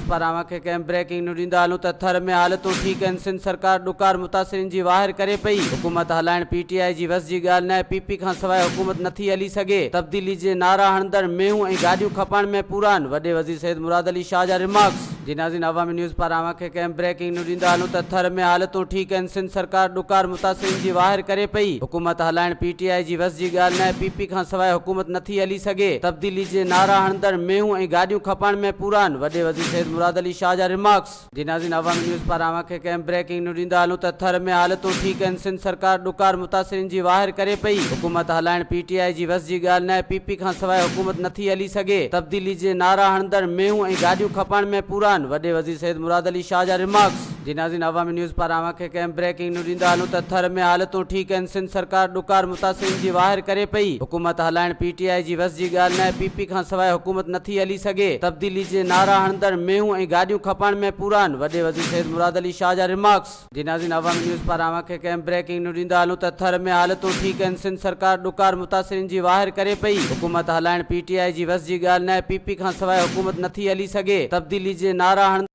پر اوهان کي ڪنهن بريڪنگ نيوز ڏيندا هلون ته ٿر ۾ حالتون ٺيڪ آهن، سنڌ سرڪار ڏڪار متاثرين جي واهر ڪري پئي، حڪومت هلائڻ پي ٽي آء جي وس جي ڳالهه ناهي، پي پي کانسواء حڪومت نٿي هلي سگهي، تبديلي جي نعرا هڻندڙ مينهون ۽ گاڏيون کپائڻ ۾ پورا آهن، وڏي وزير سيد مراد علي شاهه جا ريمارڪس. جي ناظرين عوامي نيوز پاران اوهان کي ڪنهن بريڪنگ نيوز ڏيندا هلون ته ٿر ۾ حالتون ٺيڪ آهن، سنڌ سرڪار ڏڪار متاثرين جي واهر ڪري پئي، حڪومت هلائڻ پي ٽي آء جي وس جي ڳالهه ناهي، پي پي کانسواء حڪومت نٿي هلي سگهي، تبديلي جي نعرا هڻندڙ مينهون ۽ گاڏيون کپائڻ ۾ پورا آهن، وڏي وزير سيد مراد علي شاهه جا ريمارڪس. جي ناظرين عوامي نيوز پاران اوهان کي ڪنهن بريڪنگ نيوز ڏيندا هلون ته ٿر ۾ حالتون ٺيڪ آهن، سنڌ سرڪار ڏڪار متاثرين جي واهر ڪري پئي، حڪومت هلائڻ پي ٽي آء جي وس جي ڳالهه ناهي، پي پي کانسواء حڪومت نٿي هلي سگهي، تبديلي جي نعرا هڻندڙ مينهون ۽ گاڏيون کپائڻ ۾ پورا آهن، وڏي وزير سيد مراد علي شاهه جا ريمارڪس. جي ناظرين عوامي نيوز پاران اوهان کي ڪنهن بريڪنگ نيوز ڏيندا هلون ته ٿر ۾ حالتون ٺيڪ آهن، سنڌ سرڪار ڏڪار متاثرين جي واهر ڪري پئي، حڪومت هلائڻ پي ٽي آء جي وس جي ڳالهه ناهي، پي پي کانسواء حڪومت نٿي هلي سگهي، تبديلي جي نعرا هڻندڙ مينهون ۽ گاڏيون کپائڻ ۾ پورا آهن، وڏي وزير سيد مراد علي شاهه جا ريمارڪس. جي ناظرين عوامي نيوز پاران اوهان کي ڪنهن بريڪنگ نيوز ڏيندا هلون ته ٿر ۾ حالتون ٺيڪ آهن، سنڌ سرڪار ڏڪار متاثرين جي واهر ڪري پئي، حڪومت هلائڻ پي ٽي آء جي وس جي ڳالهه ناهي، پي پي کانسواء حڪومت نٿي هلي سگهي، تبديلي جي نعرا هڻندڙ.